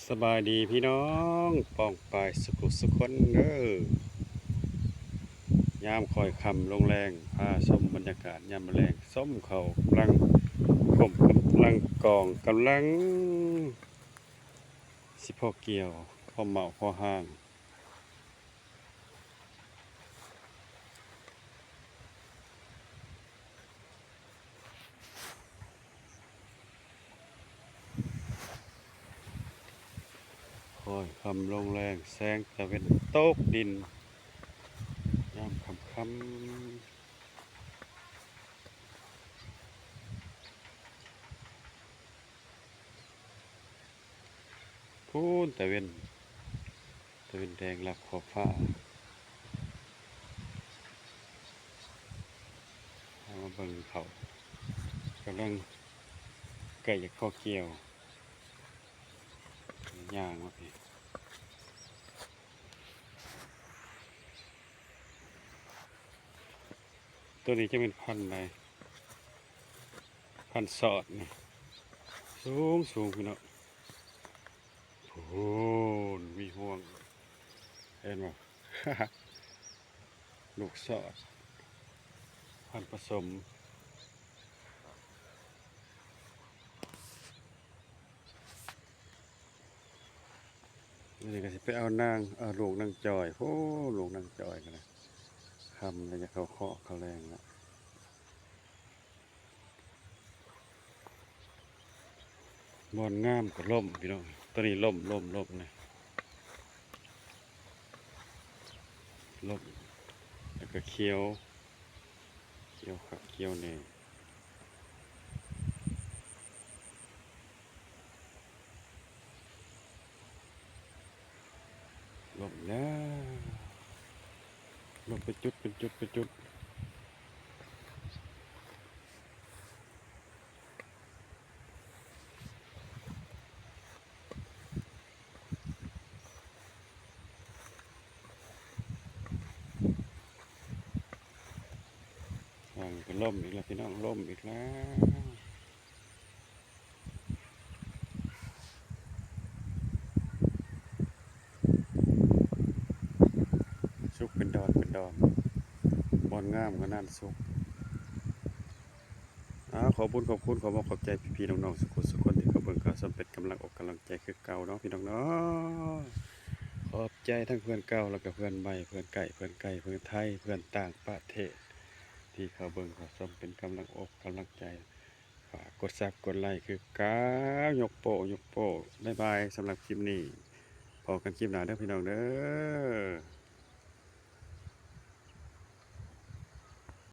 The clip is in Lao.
ສະບາຍດີພີ່ນ້ອງປ້ອງປາຍສຸຂູສຸຄົນເດີ. ຍາມຄ່ອຍຄ່ຳລົງແລງ ພາຊົມບັນຍາກາດຍາມແລງ ຊົມເຂົ້າກຳລັງຂົມ ກຳລັງກອງ ກຳລັງຊິພໍກ່ຽວ ພໍເໝົາ ພໍຫາງ. ຄ່ອຍຄ່ຳລົງແລງ ແສງຕາເວັນຕົກດິນ ຍາມຄ່ຳໆ. ພຸ້ນຕາເວັນ ຕາເວັນແດງລັບຂອບຟ້າ. ເຮົາມາເບິ່ງເຂົາກຳລັງໃກ້ຈະພໍກ່ຽວ ຍ່າງມາພີ້. ໂຕນີ້ຈະແມ່ນພັນໃດ? ພັນຊອດນີ້ ສູງໆ ພີ່ນ້ອງ. ໂອ້ໂຫ ມີຫ່ວງ ເຫັນບໍ່? ລູກຊອດ ພັນປະສົມ. ອັນນີ້ກໍຊິໄປເອົານາງ ເອົາລູກນາງຈອຍ. ໂອ້ ລູກນາງຈອຍກໍໄດ້ ຄ່ຳແລ້ວ ຢາກເຂົ້າເຄາະເຂົ້າແລງລະ. ບ່ອນງາມກໍລົ້ມພີ່ນ້ອງ. ຕອນນີ້ລົ້ມ ລົ້ມ ລົ້ມນະ ລົ້ມ ແລ້ວກໍຂຽວ ຂຽວຄັກຂຽວແນ່. ລົ້ມແລ້ວ ລົ້ມເປັນຈຸດ ເປັນຈຸດ ເປັນຈຸດ. ຝັ່ງກໍລົ້ມອີກແລ້ວພີ່ນ້ອງ ລົ້ມອີກແລ້ວ. ສຸກເປັນດອນເປັນດອນ ບ່ອນງາມກໍນັ້ນສຸກ. ອາ ຂອບບຸນຂອບຄຸນ ຂອບອົກຂອບໃຈພີ່ໆນ້ອງໆ ສຸຂູສຸຄົນທີ່ເຂົ້າເບິ່ງເຂົ້າຊົມເປັນກຳລັງອົກກຳລັງໃຈຄືເກົ່າເນາະພີ່ນ້ອງເນາະ. ຂອບໃຈທັງເພື່ອນເກົ່າ ແລ້ວກໍເພື່ອນໃໝ່ ເພື່ອນໃກ້ ເພື່ອນໄກ ເພື່ອນໄທ ເພື່ອນຕ່າງປະເທດ ທີ່ເຂົ້າເບິ່ງເຂົ້າຊົມເປັນກຳລັງອົກກຳລັງໃຈ. ຝາກກົດຊັບກົດໄລຄືເກົ່າ. ຍົກໂປ້ ຍົກໂປ້. ບາຍບາຍ. ສຳລັບຄລິບນີ້ ພໍ້ກັນຄລິບໜ້າເດີພີ່ນ້ອງເດີ.